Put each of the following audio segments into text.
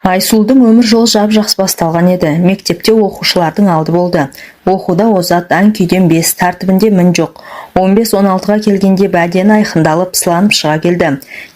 Айсұлудың өмір жолы жап-жақсы басталған еді. Мектепте оқушылардың алды болды. Оқуда озат, ән-күйден бес, тәртібінде мін жоқ. 15-16-ға келгенде бәдені айқындалып, сыланып шыға келді.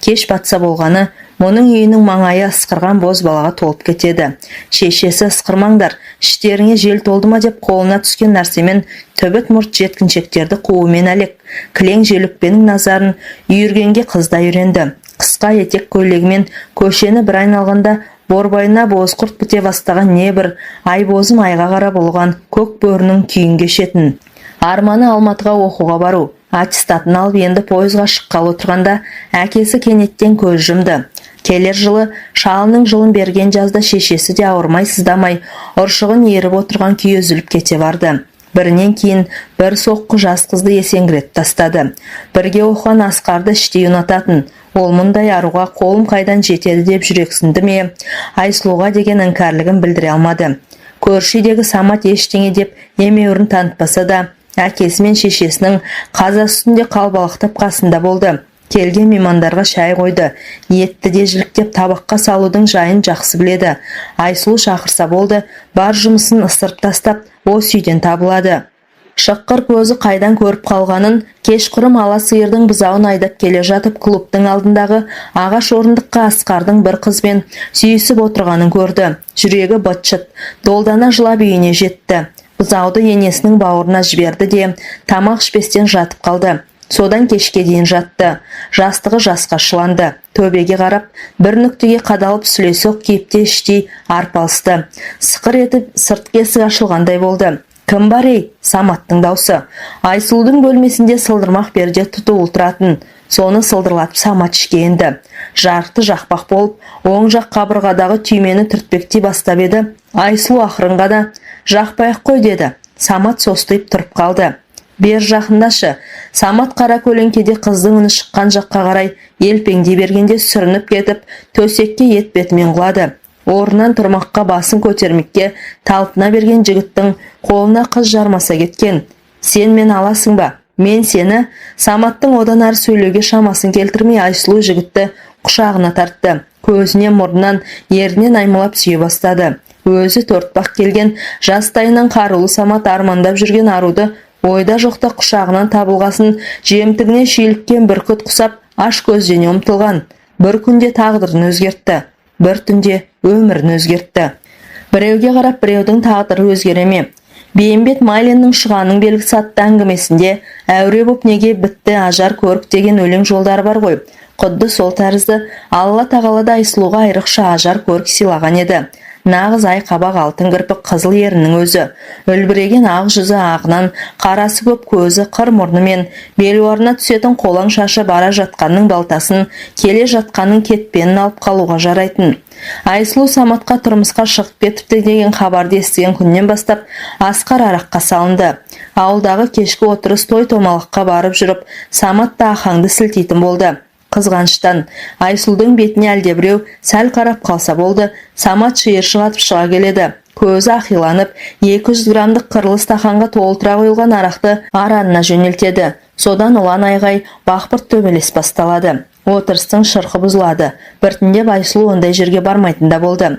Кеш батса болғаны, мұның үйінің маңайы ысқырған боз балаға толып кетеді. Шешесі ысқырмаңдар, іштеріңе жел толды ма деп қолына түскен нәрсемен түбіт мұрт жеткіншектерді қуумен әлек. Кілең желөкпенің назарын үйіргенге қыз да үйренді. Қысқа етек көйлегімен көшені бір айналғанда борбайына бозқұрт біте бастаған небір айбозым айға қарап ұлыған көк бөрінің күйін кешетін. Арманы Алматыға оқуға бару. Аттестатын алып, енді пойызға шыққалы отырғанда әкесі кенеттен көз жұмды. Келер жылы шалының жылын берген жазда шешесі де ауырмай сыздамай ұршығын иіріп отырған күйі үзіліп кете барды. Бірінен кейін бір соққы жас қызды есеңгіретіп тастады. Бірге оқыған Асқарды іштей ұнататын. Ол мұндай аруға қолым қайдан жетеді деп жүрексінді ме, Айсұлуға деген іңкәрлігін білдіре алмады. Көрші үйдегі Самат ештеңе деп емеурін танытпаса да, әкесі мен шешесінің қазасы үстінде қалбалақтап қасында болды. Келген меймандарға шай қойды. Етті де жіліктеп табаққа салудың жайын жақсы біледі. Айсұлу шақырса болды, бар жұмысын ысырып тастап, осы үйден табылады. Шыққыр көзі қайдан көріп қалғанын, кешқұрым ала сиырдың бұзауын айдап келе жатып, клубтың алдындағы ағаш орындыққа Асқардың бір қызбен сүйісіп отырғанын көрді. Жүрегі быт-шыт, долдана жылап үйіне жетті. Бұзауды енесінің бауырына жіберді де, тамақ ішпестен жатып қалды. Содан кешке дейін жатты. Жастығы жасқа шыланды. Төбеге қарап, бір нүктеге қадалып сүлесоқ кейіпте іштей арпалысты. Сықыр етіп сыртқы есік ашылғандай болды. Кім бар ей? Саматтың даусы. Айсұлудың бөлмесінде сылдырмақ перде тұтулы тұратын. Соны сылдырлатып Самат ішке енді. Жарықты жақпақ болып, оң жақ қабырғадағы түймені түртпектей бастап еді, Айсұлу ақырын ғана жақпай ақ қой деді. Самат состиып тұрып қалды. Бер жақындашы. Самат қара көлеңкеде қыздың үні шыққан жаққа қарай елпеңдей бергенде сүрініп кетіп, төсекке етбетімен құлады. Орнынан тұрмаққа, басын көтермекке талпына берген жігіттің қолына қыз жармаса кеткен. Сен мен аласың ба? Мен сені. Саматтың одан әрі сөйлеуге шамасын келтірмей, Айсұлу жігітті құшағына тартты. Көзіне, мұрнынан, ернінен аймалап сүйе бастады. Өзі төртбақ келген жастайынан қарулы Самат армандап жүрген аруды ойда жоқта құшағынан табылғасын жемтігіне шүйліккен бүркіт құсап аш көздене ұмтылған. Бір күнде тағдырын өзгертті. Бір түнде өмірін өзгертті. Біреуге қарап біреудің тағдыры өзгере ме? Бейімбет Майлиннің «Шұғаның белгісі» атты әңгімесінде «Әуре боп неге бітті ажар көрік» деген өлең жолдары бар ғой. Құдды сол тәрізді Алла тағала да Айсұлуға айрықша ажар көрік сыйлаған еді. Нағыз ай қабақ, алтын кірпік, қызыл еріннің өзі, үлбіреген ақ жүзі, ағынан қарасы көп көзі, қыр мұрны мен белуарына түсетін қолаң шашы бара жатқанның балтасын, келе жатқанның кетпенін алып қалуға жарайтын. Айсұлу Саматқа тұрмысқа шығып кетіпті деген хабарды естіген күннен бастап Асқар араққа салынды. Ауылдағы кешкі отырыс, той томалаққа барып жүріп Самат та Ахаңды сілтейтін болды. Қызғаныштан Айсұлудың бетіне әлдебіреу сәл қарап қалса болды, Самат шиыршық атып шыға келеді. Көзі ақиланып, 200 граммдық қырлы стақанға толтыра құйылған арақты аранына жөнелтеді. Содан ұлан айғай, бақбырт төбелес басталады. Отырыстың шырқы бұзылады. Біртіндеп Айсұлу ондай жерге бармайтын да болды.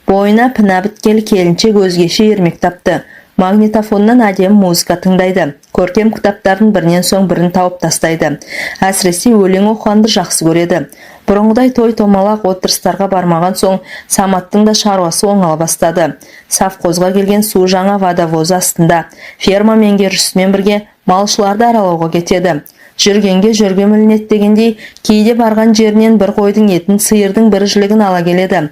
Бойына пінә біткелі келіншек өзгеше ермек тапты. Магнитофоннан әдемі музыка тыңдайды. Көркем кітаптардың бірінен соң бірін тауып тастайды. Әсіресе өлең оқығанды жақсы көреді. Бұрынғыдай той томалақ, отырыстарға бармаған соң Саматтың да шаруасы оңала бастады. Совхозға келген су жаңа водовозы астында ферма меңгерушісімен бірге малшыларды аралауға кетеді. Жүргенге жөргем ілінеді дегендей, кейде барған жерінен бір қойдың етін, сиырдың бір жілігін ала келеді.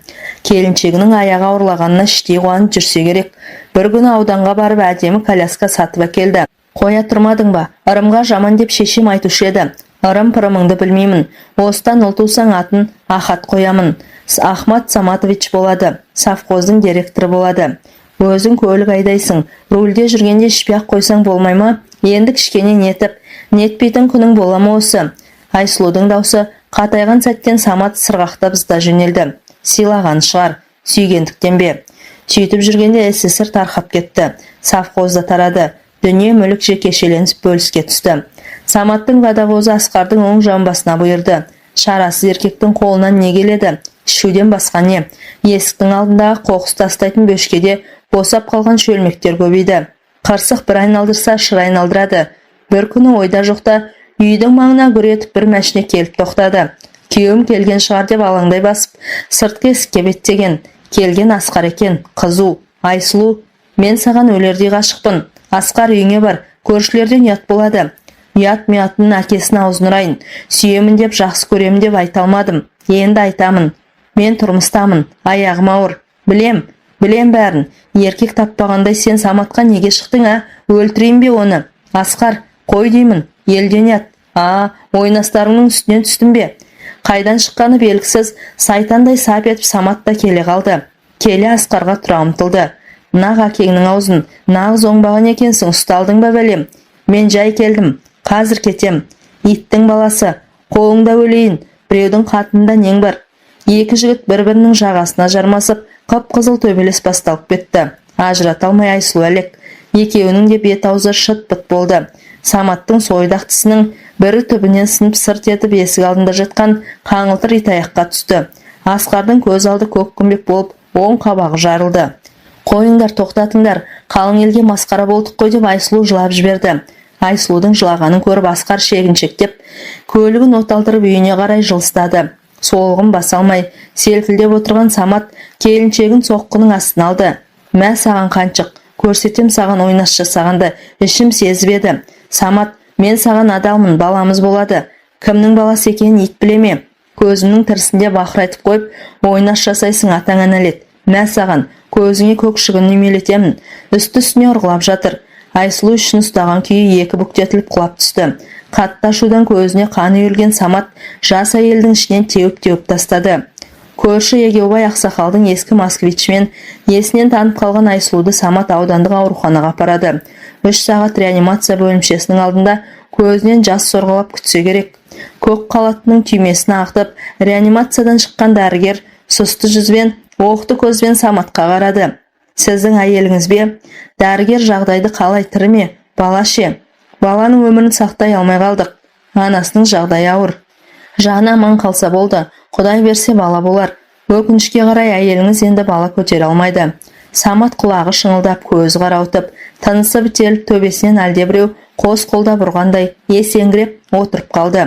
Келіншегінің аяғы ауырлағанына іштей қуанып жүрсе керек. Бір күні ауданға барып әдемі коляска сатып әкелді. Қоя тұрмадың ба? Ырымға жаман деп шешем айтушы еді. Ырым пырымыңды білмеймін. Осыдан ұл тусаң, атын Ахат қоямын. Ахмат Саматович болады. Совхоздың директоры болады. Өзің көлік айдайсың. Рульде жүргенде ішпей ақ қойсаң болмай ма? Енді кішкене нетіп, нетпейтін күнің бола ма осы? Айсұлудың даусы қатайған сәттен Самат сырғақтап зыта жөнелді. Сыйлаған шығар, сүйгендіктен бе? Сөйтіп жүргенде СССР тарқап кетті. Совхоз да тарады. Дүние мүлік жекешеленіп бөліске түсті. Саматтың водовозы Асқардың оң жамбасына бұйырды. Шарасыз еркектің қолынан не келеді? Ішуден басқа не? Есіктің алдындағы қоқыс тастайтын бөшкеде босап қалған шөлмектер көбейді. Қырсық бір айналдырса, шыр айналдырады. Бір күні ойда жоқта үйдің маңына гүр етіп бір мәшине келіп тоқтады. Күйеуім келген шығар деп алаңдай басып, сыртқы есікке беттеген. Келген Асқар екен, қызу. «Айсұлу, мен саған өлердей ғашықпын». «Асқар, үйіңе бар, көршілерден ұят болады». «Ұят мұятының әкесінің аузын ұрайын. Сүйемін деп, жақсы көремін деп айта алмадым. Енді айтамын. Мен тұрмыстамын, аяғым ауыр». «Білем, білем бәрін. Еркек таппағандай сен Саматқа неге шықтың, ә? Өлтірейін бе оны?» «Асқар, қой деймін, елден ұят». «А, ойнастарыңның үстінен түстім бе?» Қайдан шыққаны белгісіз сайтандай сап етіп Самат та келе қалды. Келе Асқарға тұра ұмтылды. «Нақ әкеңнің аузын, нағыз оңбаған екенсің, ұсталдың ба, бәлем?» «Мен жай келдім, қазір кетем». «Иттің баласы, қолыңда өлейін, біреудің қатынында нең бар?» Екі жігіт бір-бірінің жағасына жармасып, қып-қызыл төбелес басталып кетті. Ажырата алмай Айсұлу әлек. Екеуінің де бет аузы шыт-пыт болды. Саматтың сойдақ тісінің бірі түбінен сынып, сырт етіп есік алдында жатқан қаңылтыр итаяққа түсті. Асқардың көз алды көккүмбек болып, оң қабағы жарылды. «Қойыңдар, тоқтатыңдар, қалың елге масқара болдық қой», – деп Айсұлу жылап жіберді. Айсұлудың жылағанын көріп, Асқар шегіншектеп, көлігін оталдырып, үйіне қарай жылыстады. Солығын баса алмай селкілдеп отырған Самат келіншегін соққының астына алды. «Мә саған қаншық, көрсетем саған ойнас жасағанды, ішім сезіп еді». «Самат, мен саған адалмын, баламыз болады». «Кімнің баласы екенін ит біле ме? Көзімнің тірісінде бақырайтып қойып, ойнас жасайсың, атаңа нәлет. Мә саған, көзіңе көк шыбын үймелетемін». Үсті үстіне ұрғылап жатыр. Айсұлу ішін ұстаған күйі екі бүктетіліп құлап түсті. Қатты ашудан көзіне қан үйірілген Самат жас әйелдің ішінен теуіп-теуіп тастады. Көрші Егеубай ақсақалдың ескі «Москвичімен» есінен танып қалған Айсұлуды Самат аудандық ауруханаға апарады. 3 сағат реанимация бөлімшесінің алдында көзінен жас сорғалап күтсе керек. Көк халатының түймесін ағытып, реанимациядан шыққан дәрігер сұсты жүзбен, оқты көзбен Саматқа қарады. «Сіздің әйеліңіз бе?» «Дәрігер, жағдайды қалай, тірі ме? Бала ше?» «Баланың өмірін сақтай алмай қалдық. Анасының жағдайы ауыр. Жаны аман қалса болды. Құдай берсе, бала болар. Өкінішке қарай, әйеліңіз енді бала көтере алмайды». Самат құлағы шыңылдап, көзі қарауытып, тынысы бітеліп, төбесінен әлдебіреу қос қолдап ұрғандай есеңгіреп отырып қалды.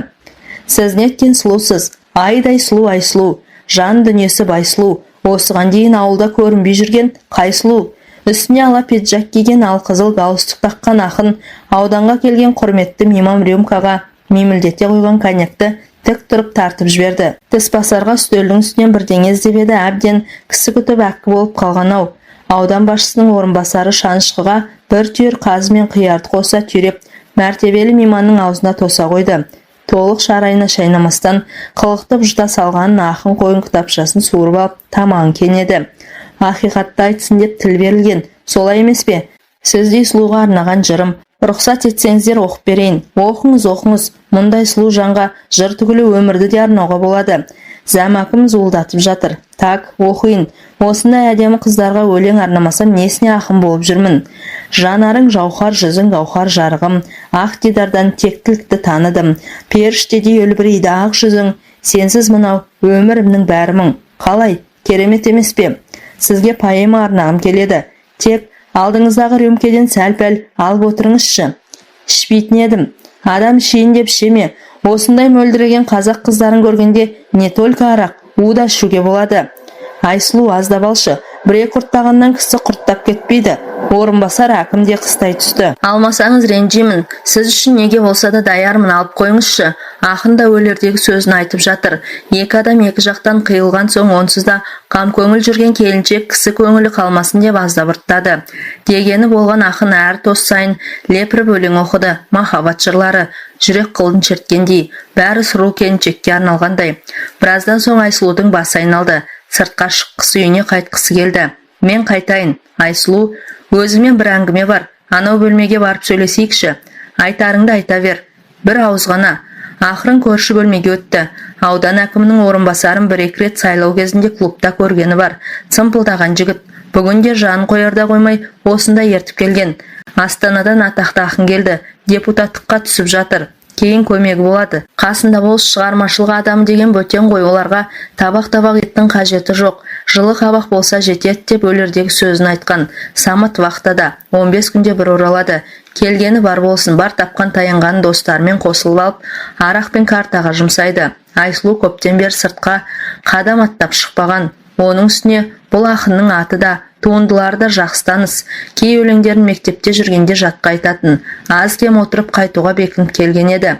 «Сіз неткен сұлусыз, айдай сұлу Айсұлу, жан дүниесі бай сұлу, осыған дейін ауылда көрінбей жүрген қай сұлу?» Үстіне ала пиджак киген, алқызыл галстук таққан ақын ауданға келген құрметті мейман рюмкаға мимілдете құйған коньякты тік тұрып тартып жіберді. Тіс басарға үстелдің үстінен бірдеңе іздеп еді, әбден кісі күтіп әккі болып қалған ау. Аудан басшысының орынбасары шанышқыға бір түйір қазы мен қиярды қоса түйреп, мәртебелі мейманның аузына тоса қойды. Толық шарайына шайнамастан қылғытып жұта салғанын ақын қойын кітапшасын суырып алып, тамағын кенеді. «Ақиқатты айтсын деп тіл берілген, солай емес пе? Сіздей сұлуға арнаған жырым. Рұқсат етсеңіздер, оқып берейін». «Оқыңыз, оқыңыз. Мұндай сұлу жанға жыр түгілі өмірді де арнауға болады». Зәмәкім зуылдатып жатыр. «Так, оқиын. Осындай әдемі қыздарға өлең арнамасам, несіне ақын болып жүрмін? Жанарың жауһар, жүзің гауһар, жарығым. Ақ дидардан тектілікті таныдым. Періштедей үлбірейді ақ жүзің. Сенсіз мынау өмірімнің бәрі мұң». Қалай, керемет емес пе? «Сізге поэма арнағым келеді. Тек алдыңыздағы рюмкеден сәл-пәл алып отырыңызшы». «Ішпейтін едім». «Адам ішейін деп іше ме? Осындай мөлдіреген қазақ қыздарын көргенде не только арақ, у да ішуге болады». «Айсұлу, аздап алшы, бір екі ұрттағаннан кісі құрттап кетпейді». Орынбасар әкім де қыстай түсті. «Алмасаңыз, ренжимін. Сіз үшін неге болса да даярмын, алып қойыңызшы». Ақын да өлердегі сөзін айтып жатыр. Екі адам екі жақтан қиылған соң, онсыз да қамкөңіл жүрген келіншек кісі көңілі қалмасын деп аздап ұрттады. Дегені болған, ақын әр тост сайын лепіріп өлең оқыды. Махаббат жырлары жүрек қылын шерткендей, бәрі сұлу келіншекке арналғандай. Біраздан соң Айсұлудың басы айналды. Сыртқа шыққысы, үйіне қайтқысы келді. «Мен қайтайын, Айсұлу. Өзіңмен бір әңгіме бар. Анау бөлмеге барып сөйлесейікші». «Айтарыңды айта бер». «Бір ауыз ғана». Ақырын көрші бөлмеге өтті. Аудан әкімінің орынбасарын бір екі рет сайлау кезінде клубта көргені бар. Цымпылдаған жігіт. Бүгін де жанын қоярда қоймай осында ертіп келген. Астанадан атақты ақын келді. Депутаттыққа түсіп жатыр. Кейін көмегі болады. Қасында болыс, шығармашылық адамы деген бөтен ғой, оларға табақ-табақ еттің қажеті жоқ, жылы қабақ болса жетеді деп өлердегі сөзін айтқан. Самат вахтада, 15 күнде бір оралады. Келгені бар болсын, бар тапқан таянғанын достарымен қосылып алып, арақ пен картаға жұмсайды. Айсұлу көптен бері сыртқа қадам аттап шықпаған. Оның үстіне бұл ақынның аты да, туындылары да жақсы таныс. Кей өлеңдерін мектепте жүргенде жатқа айтатын. Аз-кем отырып қайтуға бекініп келген еді.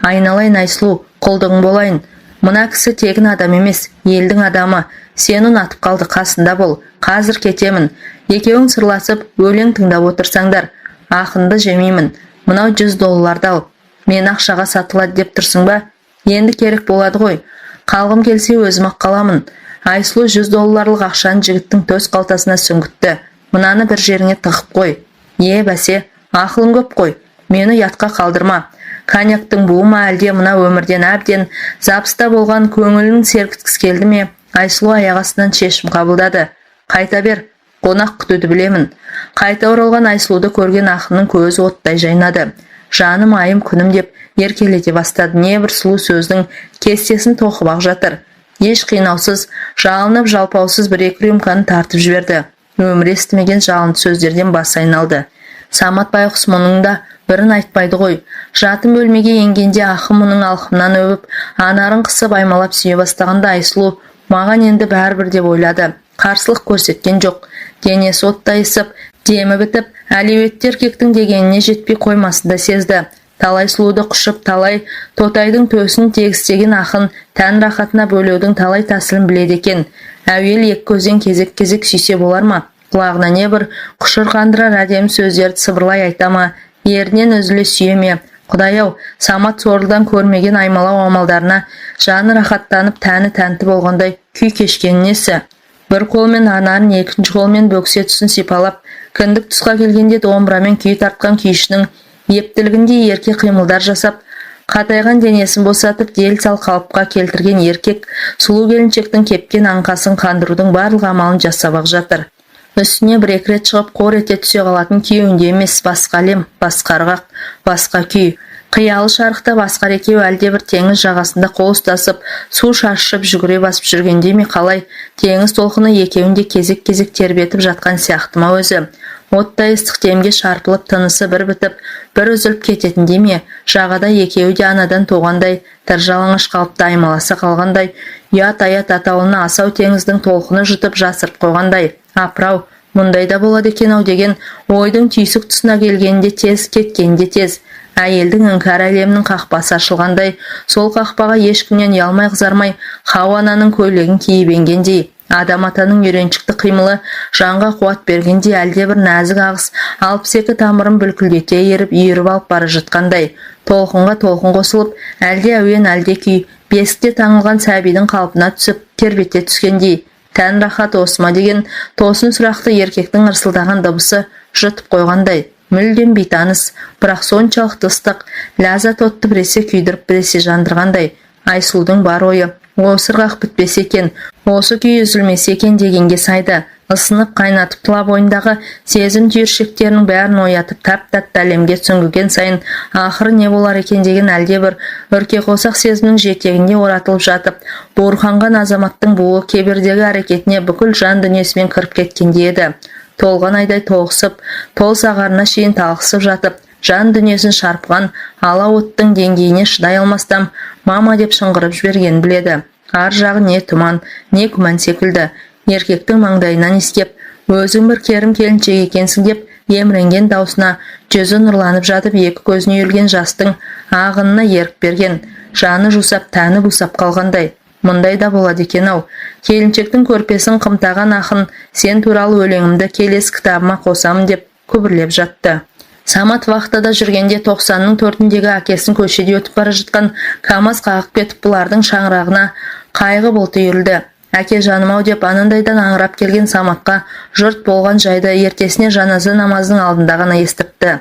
Айналайын, Айсұлу, құлдығың болайын. Мына кісі тегін адам емес, елдің адамы. Сені ұнатып қалды, қасында бол. Қазір кетемін. Екеуің сырласып, өлең тыңдап отырсаңдар. Ақынды жемеймін. Мынау 100 долларды ал. Мені ақшаға сатылады деп тұрсың ба? Енді керек болады ғой. Қалғым келсе, өзім-ақ қаламын. Айсұлу 100 долларлық ақшаны жігіттің төс қалтасына сүңгітті. Мынаны бір жеріңе тығып қой. Е, бәсе, ақылың көп қой. Мені ұятқа қалдырма. Коньяктың буы ма, әлде мына өмірден әбден запыста болған көңілін сергіткісі келді ме, Айсұлу аяқ астынан шешім қабылдады. Қайта бер, қонақ күтуді білемін. Қайта оралған Айсұлуды көрген ақынның көзі оттай жайнады. Жаным, айым, күнім деп еркелете бастады. Небір сұлу сөздің кестесін тоқып-ақ жатыр. Еш қинаусыз, жалынып жалпаусыз бір-екі рюмканы тартып жіберді. Өмірі естімеген жалынды сөздерден басы айналды. Самат байғұс мұның да бірін айтпайды ғой. Жатын бөлмеге енгенде ақын мұның алқымынан өбіп, анарын қысып аймалап сүйе бастағанда, Айсұлу маған енді бәрібір деп ойлады. Қарсылық көрсеткен жоқ. Денесі оттай ысып, демі бітіп, әлеуетті еркектің дегеніне жетпей қоймасын да сезді. Талай сұлуды құшып, талай тотайдың төсін тегістеген ақын тән рахатына бөлеудің талай тәсілін біледі екен. Әуелі екі көзден кезек-кезек сүйсе болар ма? Құлағына небір құшыр қандырар әдемі сөздерді сыбырлай айта ма? Ернінен үзіле сүйе ме? Құдай-ау, Самат сорлыдан көрмеген аймалау амалдарына жаны рахаттанып, тәні тәнті болғандай күй кешкені несі? Бір қолымен анарын, екінші қолымен бөксе тұсын сипалап, кіндік тұсқа келгенде домбырамен күй тартқан күйшінің ептілігіндей ерке қимылдар жасап, қатайған денесін босатып, дел сал қалыпқа келтірген еркек сұлу келіншектің кепкен аңқасын қандырудың барлық амалын жасап-ақ жатыр. Үстіне бір-екі рет шығып, қор ете түсе қалатын күйеуінде емес, басқа әлем, басқа ырғақ, басқа күй. Қиялы шарықтап, Асқар екеуі әлдебір теңіз жағасында қол ұстасып, су шашып жүгіре басып жүргенде ме, қалай, теңіз толқыны екеуін де кезек-кезек тербетіп жатқан сияқты ма өзі? Оттай ыстық демге шарпылып, тынысы бір бітіп, бір үзіліп кететіндей ме? Жағада екеуі де анадан туғандай тыр жалаңаш қалыпты аймаласа қалғандай, ұят аят атаулыны асау теңіздің толқыны жұтып, жасырып қойғандай. Апырау, мұндай да болады екен-ау деген ойдың түйсік тұсына келгенде тез, кеткенде тез. Әйелдің іңкәр әлемінің қақпасы ашылғандай, сол қақпаға ешкімнен ұялмай қызармай Хауа ананың көйлегін киіп енгендей, Адам атаның үйреншікті қимылы жанға қуат бергендей, әлдебір нәзік ағыс 62 тамырын бүлкілдете еріп, үйіріп алып бара жатқандай, толқынға толқын қосылып, әлде әуен, әлде күй, бесікте таңылған сәбидің қалпына түсіп, тербете түскендей. Тән рахат осы ма деген тосын сұрақты еркектің ырсылдаған дыбысы жұтып қойғандай. Мүлдем бейтаныс, бірақ соншалықты ыстық ләззат отты біресе күйдіріп, біресе жандырғандай. Айсұлудың бар ойы осы ырғақ бітпесе екен, осы күй үзілмесе екен дегенге сайды. Ысынып, қайнатып, тұла бойындағы сезім түйіршектерінің бәрін оятып, тәп-тәтті әлемге сүңгіген сайын ақыры не болар екен деген әлдебір үркеқосақ сезімнің жетегінде оратылып жатып, буырқанған азаматтың буы кебердегі әрекетіне бүкіл жан дүниесімен кіріп кеткендей еді. Толған айдай толықсып, тол сағарына шейін талықсып жатып, жан дүниесін шарпыған ала оттың деңгейіне шыдай алмастан «Мама!» деп шыңғырып жібергенін біледі. Ар жағы не тұман, не күмән секілді. Еркектің маңдайынан иіскеп, «Өзің бір керім келіншек екенсің» деп еміренген даусына жүзі нұрланып жатып, екі көзіне үйірілген жастың ағынына ерік берген. Жаны жусап, тәні бусап қалғандай. Мұндай да болады екен-ау. Келіншектің көрпесін қымтаған ақын «Сен туралы өлеңімді келесі кітабыма қосамын» деп күбірлеп жатты. Самат вахтада жүргенде 94-індегі әкесін көшеде өтіп бара жатқан КамАЗ қағып кетіп, бұлардың шаңырағына қайғы бұлты үйірілді. «Әке жаным-ау» деп анандайдан аңырап келген Саматқа жұрт болған жайды ертесіне жаназа намазының алдында ғана естіртті.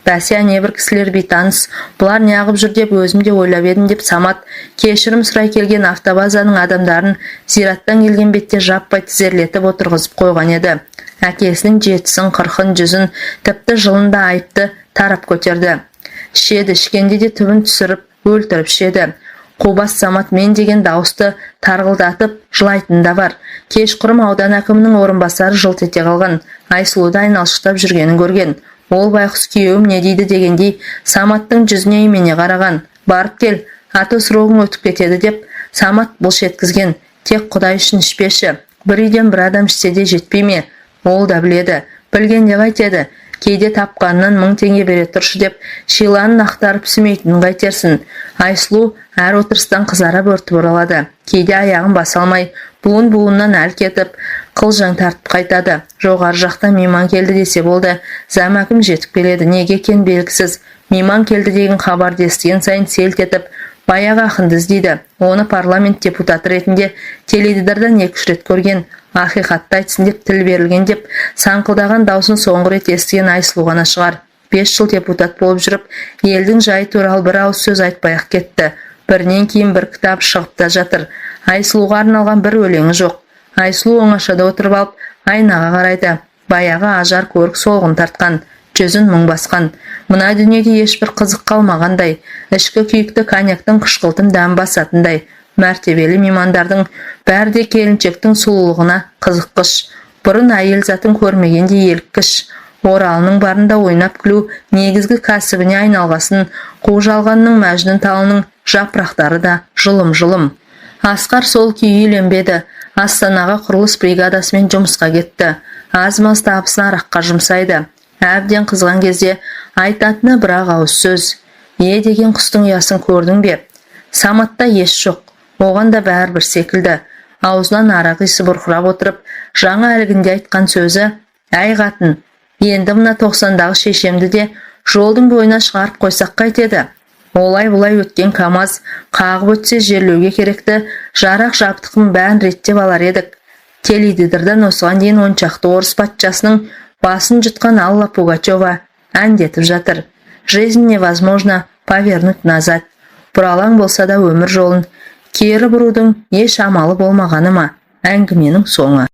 «Бәсе, әнебір кісілер бейтаныс, бұлар неғып жүр деп өзім де ойлап едім» деп, Самат кешірім сұрай келген автобазаның адамдарын зираттан келген бетте жаппай тізерлетіп отырғызып қойған еді. Әкесінің жетісін, қырқын, жүзін, тіпті жылын да айыпты тарап көтерді. Ішеді, ішкенде де түбін түсіріп, өлтіріп ішеді. Қубас Самат мен деген дауысты тарғылдатып жылайтын да бар. Кешқұрым аудан әкімінің орынбасары жылт ете қалған Айсұлуды айналшықтап жүргенін көрген. Ол байқұс күйеуім не дейді дегендей Саматтың жүзіне имене қараған. Барып кел, а то срогың өтіп кетеді деп Самат былш еткізген. Тек құдай үшін ішпеші, бір үйден бір адам ішсе де жетпей ме? Ол да біледі. Білгенде қайтеді? Кейде тапқанынан 1000 теңге бере тұршы деп шиланын ақтарып сүмейтінін қайтерсін? Айсұлу әр отырыстан қызара бөртіп оралады. Кейде аяғын баса алмай, буын буынынан әл кетіп, қылжаң тартып қайтады. Жоғары жақтан мейман келді десе болды, зам әкім жетіп келеді. Неге екені белгісіз, мейман келді деген хабарды естіген сайын селт етіп баяғы ақынды іздейді. Оны парламент депутаты ретінде теледидардан екі-үш рет көрген. Ақиқатты айтсын деп тіл берілген деп саңқылдаған даусын соңғы рет естіген Айсұлу ғана шығар. 5 жыл депутат болып жүріп, елдің жайы туралы бір ауыз сөз айтпай-ақ кетті. Бірінен кейін бір кітап шығып та жатыр. Айсұлуға арналған бір өлеңі жоқ. Айсұлу оңашада отырып алып, айнаға қарайды. Баяғы ажар көрік солғын тартқан, жүзін мұң басқан. Мына дүниеде ешбір қызық қалмағандай, ішкі күйікті коньяктың қышқылтым дәмі басатындай. Мәртебелі меймандардың бәрі де келіншектің сұлулығына қызыққыш. Бұрын әйел затын көрмегендей еліккіш. Оралының барында ойнап күлу негізгі кәсібіне айналғасын, қу жалғанның мәжнүн талының жапырақтары да жұлым-жұлым. Асқар сол күйі үйленбеді. Астанаға құрылыс бригадасымен жұмысқа кетті. Аз-маз табысын араққа жұмсайды. Әбден қызған кезде айтатыны бір-ақ ауыз сөз: «Е деген құстың ұясын көрдің бе?» Саматта ес жоқ. Оған да бәрібір секілді. Аузынан арақ иісі бұрқырап отырып, жаңа әлгінде айтқан сөзі: «Әй, қатын, енді мына 90-дағы шешемді де жолдың бойына шығарып қойсақ қайтеді? Олай бұлай өткен КамАЗ қағып өтсе, жерлеуге керекті жарақ жабдықтың бәрін реттеп алар едік». Теледидардан осыған дейін 10 шақты орыс патшасының басын жұтқан Алла Пугачева әндетіп жатыр: «Жизнь невозможно повернуть назад». Бұралаң болса да өмір жолын кері бұрудың еш амалы болмағаны ма? Әңгіменің соңы.